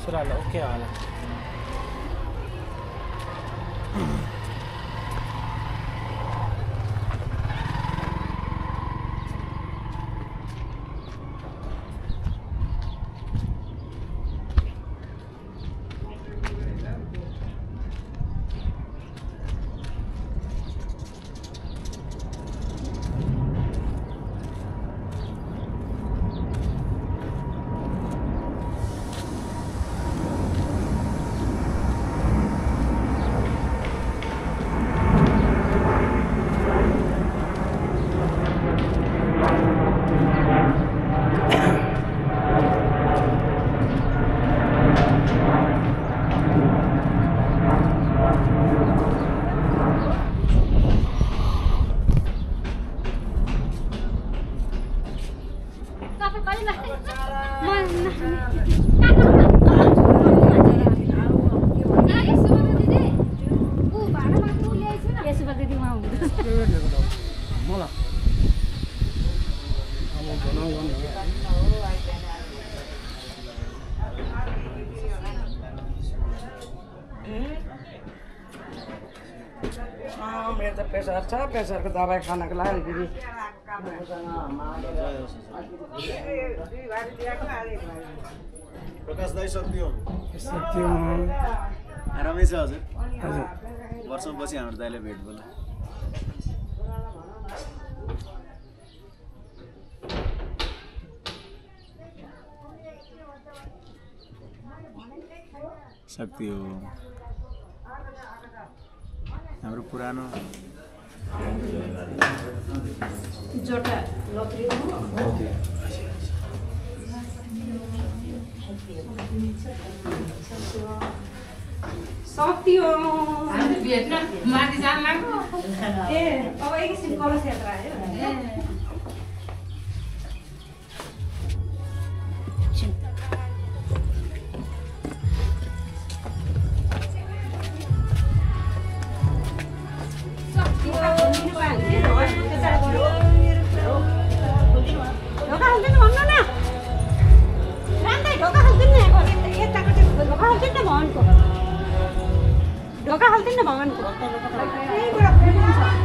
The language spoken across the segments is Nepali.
सुराल ओके होला मेरो त प्रेसर छ प्रेसरको दबाई खानको लागि दिदी प्रकाश दाइ सक्दियो आरामै छ हजुर वर्षपछि हाम्रो दाइले भेट बोला शक्ति हो हाम्रो पुरानो जोटा लोत्री शक्ति हो हामी भेट्न माथि जान लाग्यो ए अब एकैछिन कलश यात्रा आयो ढोका हाल्दैन भगवानको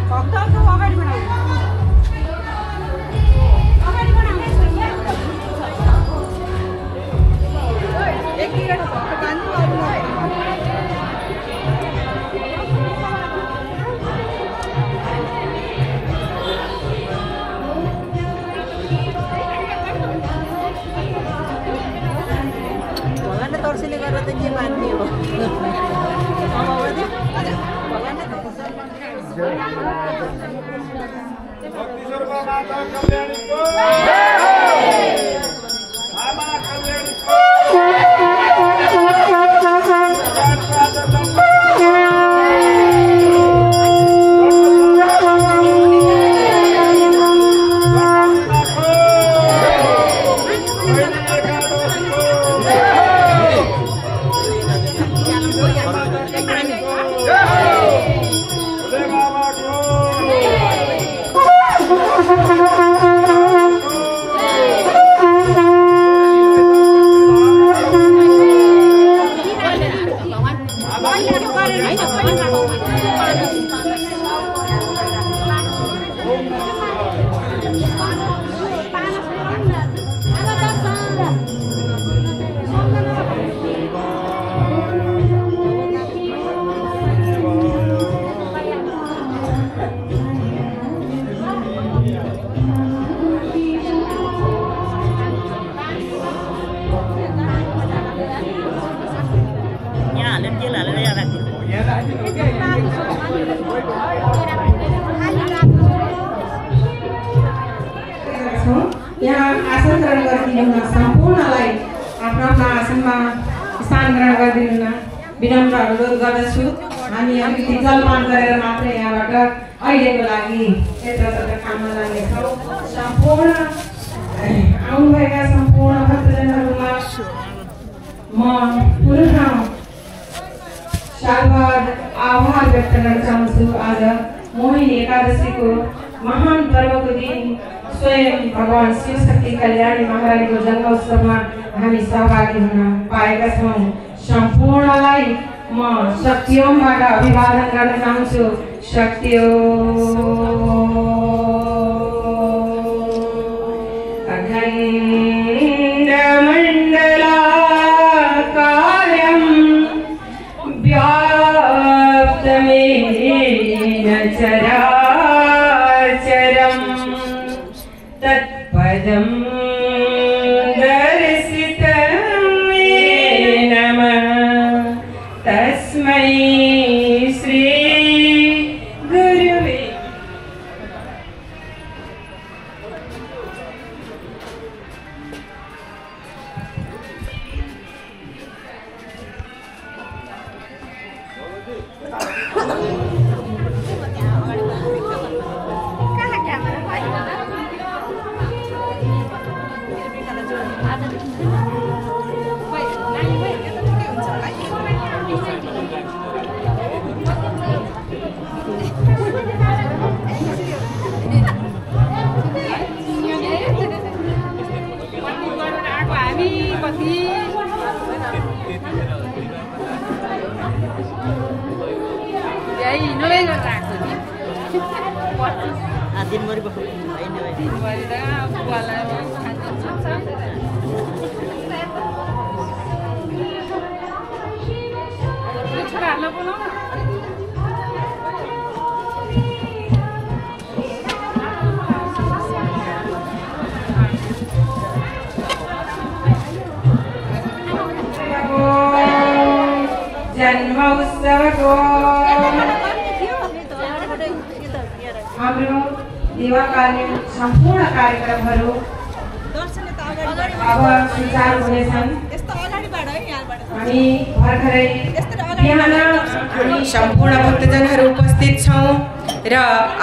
भक्तको अगाडि बढाउनु अगाडि बढाउनु एक किलो भक्त बान्नु भगवानले तर्सिले गरेर त के मान्ने हो यहाँ आसन ग्रहण गरिदिनु सम्पूर्णलाई आफ्नो आफ्नो आसनमा स्थान ग्रहण गरिदिनु विनम्र अनुरोध गर्दछु। हामी अलिकति जलपान गरेर मात्रै यहाँबाट अहिलेको लागि यत्र काममा लाग्नेछौँ। सम्पूर्ण आउनुभएका सम्पूर्ण भक्तजनहरूमा म पुनः सालभर आभार व्यक्त गर्न चाहन्छु। आज मोहिनी एकादशीको महान पर्वको दिन स्वयं भगवान शिव शक्ति कल्याणी महारानीको जन्मोत्सवमा हामी सहभागी हुन पाएका छौँ। सम्पूर्णलाई म शक्ति ओमबाट अभिवादन गर्न चाहन्छु। शक्ति अखण्डमण्डलाकारं व्याप्तमेन चराचरं तत्पदं तस्मै श्री गुरुवे दिनभरि बस्नु दिनभरि त छोराहरूलाई बोलाउन जन्म उत्सवको हाम्रो देवाकालीन सम्पूर्ण कार्यक्रमहरू अब सुचारू हुनेछन्। हामी भर्खरै बिहान हामी सम्पूर्ण भक्तजनहरू उपस्थित छौँ र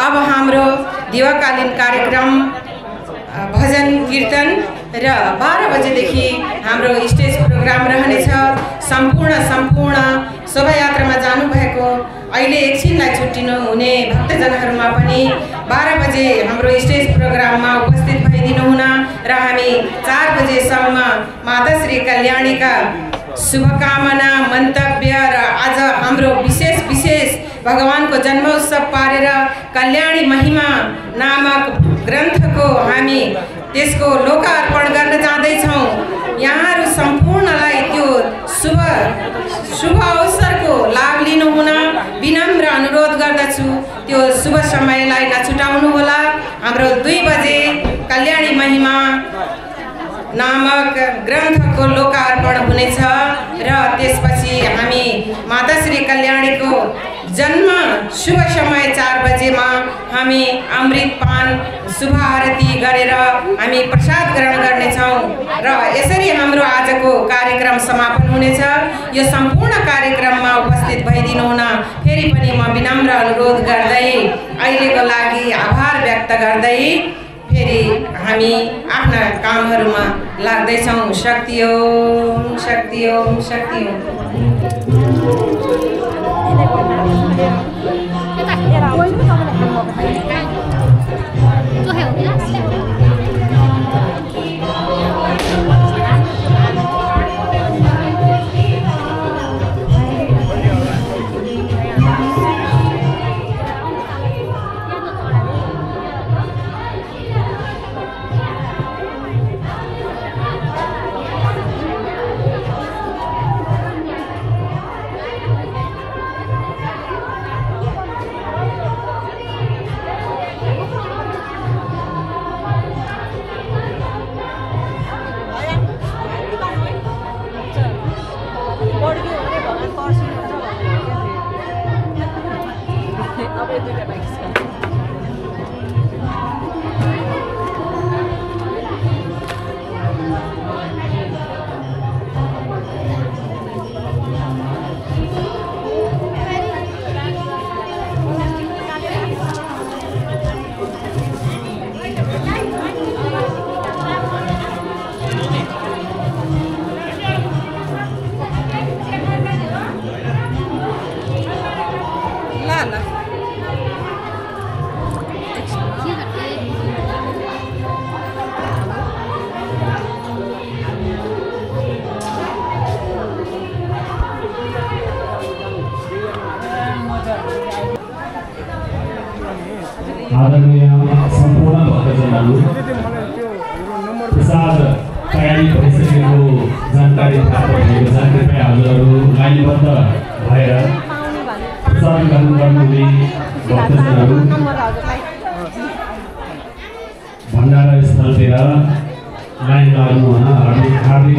अब हाम्रो देवाकालीन कार्यक्रम भजन कीर्तन र 12 बजेदेखि हाम्रो स्टेज प्रोग्राम रहनेछ। सम्पूर्ण शोभायात्रामा जानुभएको अहिले एकछिनलाई छुट्टिनु हुने भक्तजनहरूमा पनि 12 बजे हाम्रो स्टेज प्रोग्राममा उपस्थित भइदिनु हुन र हामी 4 बजेसम्म माता श्री कल्याणीका शुभकामना मन्तव्य र आज हाम्रो विशेष भगवानको जन्मोत्सव पारेर कल्याणी महिमा नामक ग्रन्थको हामी त्यसको लोकार्पण गर्न जाँदैछौँ। यहाँहरू सम्पूर्णलाई त्यो शुभ अवसरको लाभ लिनु हुन विनम्र अनुरोध गर्दछु। त्यो शुभ समयलाई नछुटाउनु होला। हाम्रो 2 बजे कल्याणी महिमा नामक ग्रन्थको लोकार्पण हुनेछ र त्यसपछि हामी माता श्री कल्याणीको जन्म शुभ समय 4 बजेमा हामी अमृतपान शुभ आरती गरेर हामी प्रसाद ग्रहण गर्नेछौँ र यसरी हाम्रो आजको कार्यक्रम समापन हुनेछ। यो सम्पूर्ण कार्यक्रममा उपस्थित भइदिनु हुन फेरि पनि म विनम्र अनुरोध गर्दै अहिलेको लागि आभार व्यक्त गर्दै फेरि हामी आफ्ना कामहरूमा लाग्दैछौँ। शक्ति ओम शक्ति ओम शक्ति ओम। आदरणीय सम्पूर्ण भक्तजनहरू प्रसाद तयारी भइसकेको जानकारी प्राप्त भएको छ। कृपया हजुरहरू लाइनबद्ध भएर प्रसाद ग्रहण गर्नुहुने भक्तजनहरू भण्डारा स्थलतिर लाइन लाग्नुहुन हार्दिक